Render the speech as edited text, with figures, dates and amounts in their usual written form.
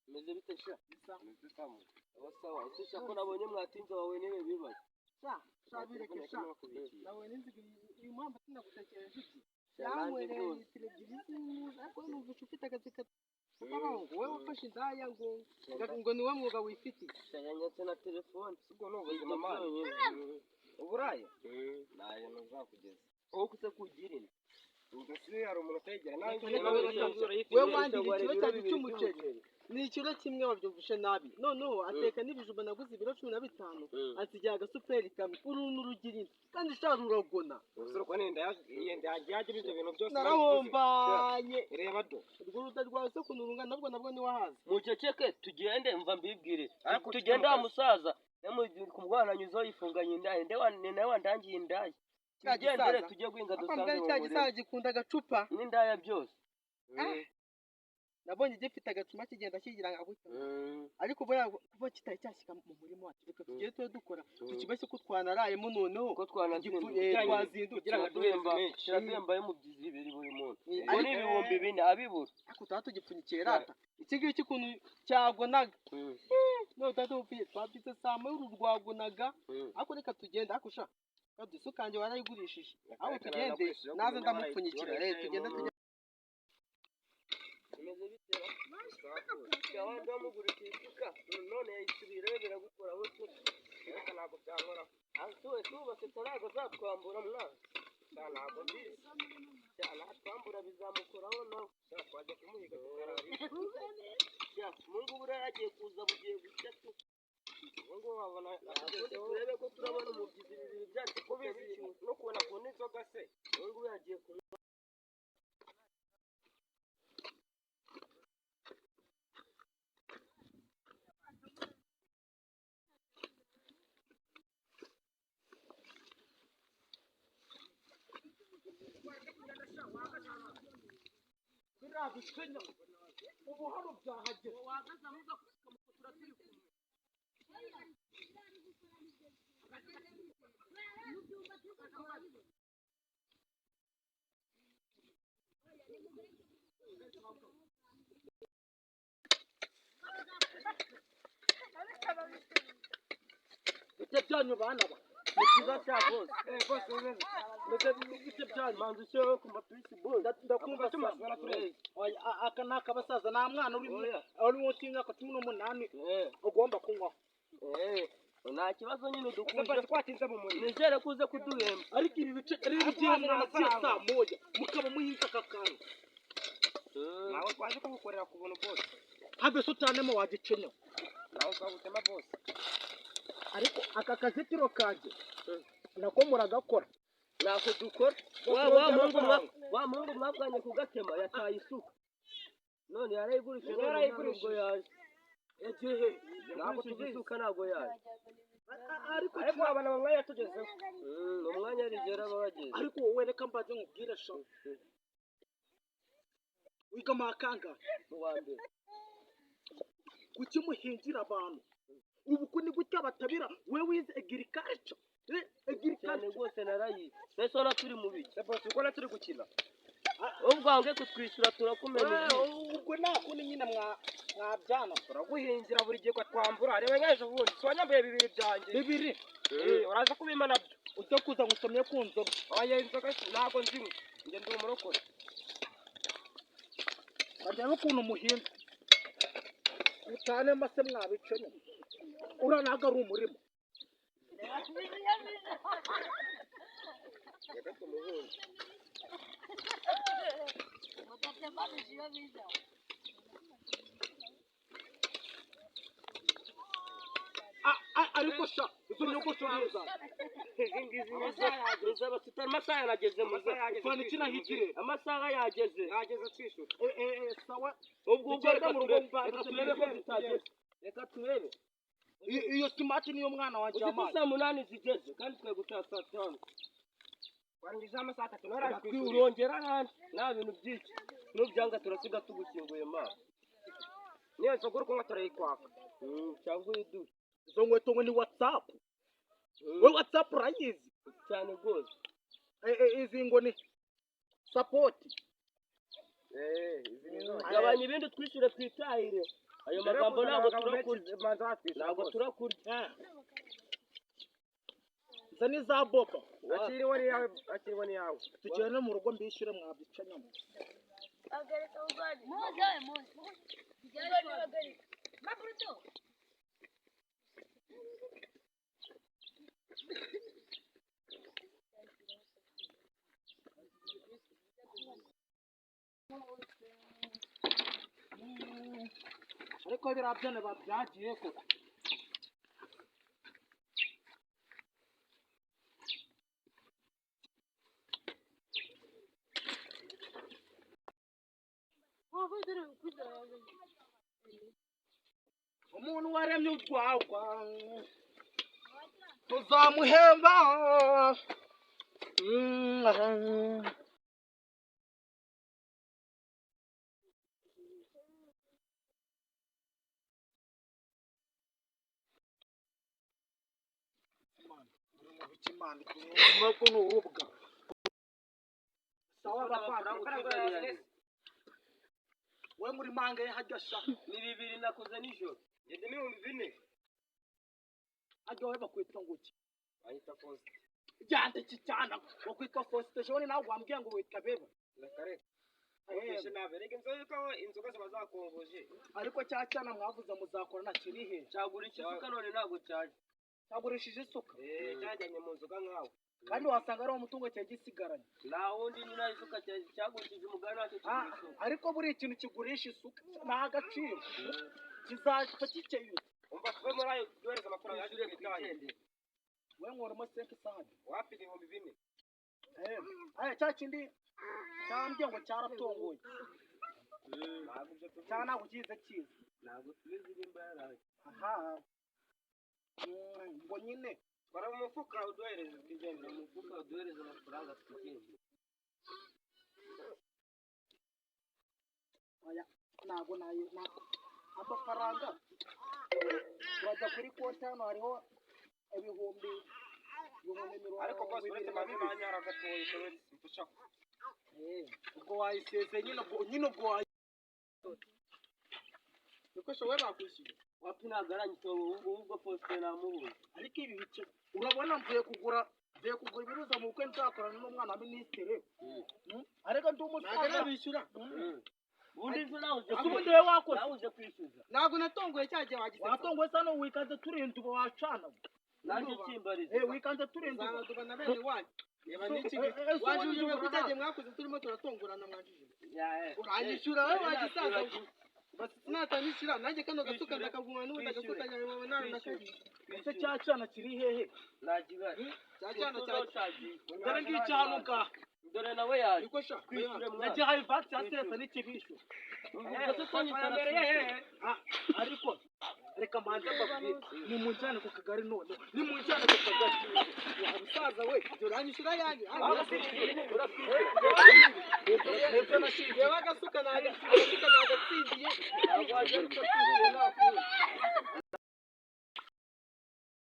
Meze bite sha? Sawa sawa. Ese sha ko nabonye mwatinze wawe niwe bibaye. Sha sha bireke sha. Nawe n'inziga iyi mpamvu sinagutekereje ibyo. Sha nanjye Yanywereye rwose. litiro ebyiri z'intuza ariko numvise ufite akazi katabaho ngo wowe wafashe indaya ngo niwo mwuga wifitiye. Sha yanyatse na telefone. Ubwo ni ubuzima mani. Uburaye ntayo ntuzakugeza. Wowe kusa kugira inda. Mbese hari umuntu utayigera nawe. Reka reka reka. Wowe wandira ikiro cyanjye cy'umuceri. Ni ikiro kimwe wabyumvishe nabi. Noneho ateka n'ibijumba naguze ibiro 15 ansigira agasuperi kamwe. Uruntu rugira inda kandi sha ruragona. Uruko n'inda yagira ibyo bintu byose. Narahombanye. Reba do. Urwo ruta rwawe se ukuntu rungana nabwo nabwo ntiwahaza. Muceceke tugende mva mbibwire. Ariko Tugende wa musaza. Ku mwana nyuzeho yifunganye indaya. Nde nawe wandangiye indaya. Cya Tugendere gisaza. tujye guhinga Ariko dusange mbwira mu cya murima. gisaza gikunda agacupa. N'indaya byose. Nabonye gifite agacuma kigenda kigira nka gutya. Ariko buriya kuba kitari cyashyika mu murima wacu reka tugende tube dukora tukibeshye ko twanarayemo noneho Ko twanazindutse. twazindutse. Kugira ngo duhemba kiraduhemba yo mu byizi bibiri buri muntu. Mm. Ubwo ni 4000 abibura. Ariko tuba tugipfunyikiye rata iki ngiki ukuntu cyagonaga none tuba tugipfunyikiye twabyutse saa moya uru rwagonaga. Ariko reka tugende ariko sha isuka yanjye warayigurishije aho tugende naze ndamupfunyikira rero tugende tugende. Bimeze bite? Gahunda bamugurisha isuka none yayisubireyo biragukoraho tu. Reka ntabwo byankoraho. Tuwe tubatse ntabwo azatwambura mwana. Sha ntabwo mbizi. Sha natwambura bizamukoraho nawe. Sha twajya kumuhiga tukarara. Sha ubu ngubu rero agiye kuza bugiye gushya tu. Ubu ngubu wabona Ubundi turebe ko turabona umubyizi bibiri byacu kubizi no kubona kubona inzoga se. Ubu ngubu yagiye kunywa. Birabishenya ubu hano byahageze. Bite byanyu bana ba. Ni byiza cya bose. Eh bose umeze. Bite bite byanyu. Manzi ushyiraho ku mapisi bose. Ndakumva sana. Oya, aka ni akabasaza nta mwana uri Oya. uri munsi y'imyaka 18 Eh. ugomba kunywaho. Eh. Nta kibazo nyine Ese udukuje. bose twatinze mu murima. Nizere ko uze kuduhemba. Ariko ibi bice ari ibigiye mwaziye saa moya mukaba muhinze aka kantu. Ntabwo twaje kugukorera ku buntu bwose. Habe se utanemo wagicenya. Ntabwo twagutema bose. Ariko aka kazitiro kanjye nako muragakora. Ntako dukora. Wa muhungu wa muhungu mwavuganye kugatema yataye isuka. None yarayigurishije none Yarayigurishije. ntabwo yaje. Yagiye he? Yagurishije isuka ntabwo yaje. Ariko Ariko wabona mu mwanya tugezeho. Umwanya rigera aba bageze. Ariko wowe reka mbanze nkubwire sha. Wiga mu wa kangahe? Mu wa mbere. Kuki muhingira abantu? Ubu ko ni gute batabira we wize agriculture? Cyane Agriculture. rwose narayize. Mbese urabona turi mu biki? Se bose uko turi gukina. Ubwo wange kutwishyura turakumena ibyinshi. Ubwo nta kundi nyine mwabyana. Turaguhingira buri gihe twambura. Reba nk'ejo bundi. Si wanyambuye bibiri byanjye. Bibiri. Eh uraza kubima nabyo. Ujya kuza ngusomye ku nzoga. Oya inzoga ntabwo nzinywa. Njye ndi umurokore. Bareba ukuntu muhinga. Utanema se mwabicenya. Uriya ntabwo ari umurima. Reka tumuhunge. Ariko sha izo nyogosho ni izawe. Izi ngizi ni iz'abasitari. Amasaha yarageze muze. Ufana iki naho ikirere? Amasaha yageze. Yageze twishyura. Sawa. Ubwo ubwo Tugende reka mu rugo turebe. mbanze Reka turebe ko tugende. zitageze. Reka turebe. Iyo simati niyo mwana wanjye Uzi ko yampaye. saa munani zigeze kandi twari gutaha saa tanu. Warangiza amasaha atatu nawe araje kwishyura. Urongera ahandi nta bintu byinshi. Nubyanga turasiga tugushyinguye ma. Niyo nzoga uri kunywa turayikwaka. Cyangwa uyiduhe. Izo nkweto ngo ni WhatsApp. We WhatsApp urayizi? Cyane rwose. Izi ngo ni support. Gabanya ibindi twishyure twitahire. Ayo magambo ntabwo turakurya. Ntabwo turakurya. Izo ni za boba. Akiriwe ni yawe, akiriwe ni yawe. Tugende mu rugo mbishyure mwabicanyamo. Ariko biriya byana babyagiye koko. Umuntu waremye urwagwa tuzamuhemba. Imana ni urubwa. Sawa bavandimwe, we muri mange hajya sha. Ni 2 nakoze nijoro. Ngende 4000. Hajya wowe bakwita ngo iki? Bayita Faustin. Byande iki cyana bakwitwa Faustin shobora nawe wambwiye ngo witwa Beba. Reka. Inzoga ziba zakongoje. Ariko cya cyana mwavuze muzakorana kiri he? Cyagurisha isuka none ntabwo cyaje. Cyagurishije isuka. Cyajyanye mu nzoga nkawe. Kandi wasanga ari umutungo cyari gisigaranye. Nta wundi nyina isuka cyagurishije umugani wacyo kigurisha isuka. Ariko buriya ikintu kigurisha isuka nta gaciro. Kizapfa kikeyutse. Umva tuve muri ayo duhereza amafaranga yacu twitaye. We nkoramo senke sahani. Wapi 4000. Cya kindi cyambwiye ngo cyaratongoye. Cyangwa ntabwo ukize kiza. Ntabwo tubizi nimba yaraye. Aha. Ngo nyine. Bara mu mufuka uduhereze twigendere. Mu mufuka uduhereze amafaranga twigendere. Oya, ntabwo nayo amafaranga. Wajya kuri konti hano hariho ibihumbi 200. Ariko bose uretse manyara gatoya showe mfasha. Ubwo wayiseze nyine ubwo wayi. Niko showe bakwishyuye. Wapi ntabwo aranyishyura ubwo Faustin namubuze. Ariko ibi bice urabona mvuye kugura ibiruza mu bukwe nzakorana n'umwana wa minisitiri. Ariko ndi umusaza. Ntabwo arabishyura. Ubundi ejo nawe uje Ubundi wowe wakoze. Nawe uje kwishyuza. Ntabwo natongoye cya gihe wagize. Watongoye sa no wikanze turinda uba wacana. Nanjye kimbariza. Wikanze turinda uba. Uzanaduba na bene wanyu. Reba n'iki wajujwe ko cya gihe mwakoze turimo turatongorana mwajujwe. Uranyishyura wowe wagisaza. Basi natanyishyura nanjye kano gasuka ndakaguma n'ubundi agasuka nyawe nawe nakariye. Ese cya cyana kiri hehe? Nagibari. Cya cyana cyagiye. Dore ngiki hano ngaha. Dore nawe yaje. Niko sha. Nagihaye ivasi ya sesa n'ikibisho. Ariko reka mbanze mbabwire. Nimunjyane ku kagari none. Nimunjyane ku kagari. Wa musaza we, uranyishyura yanjye. Reba agasuka nagatsindiye.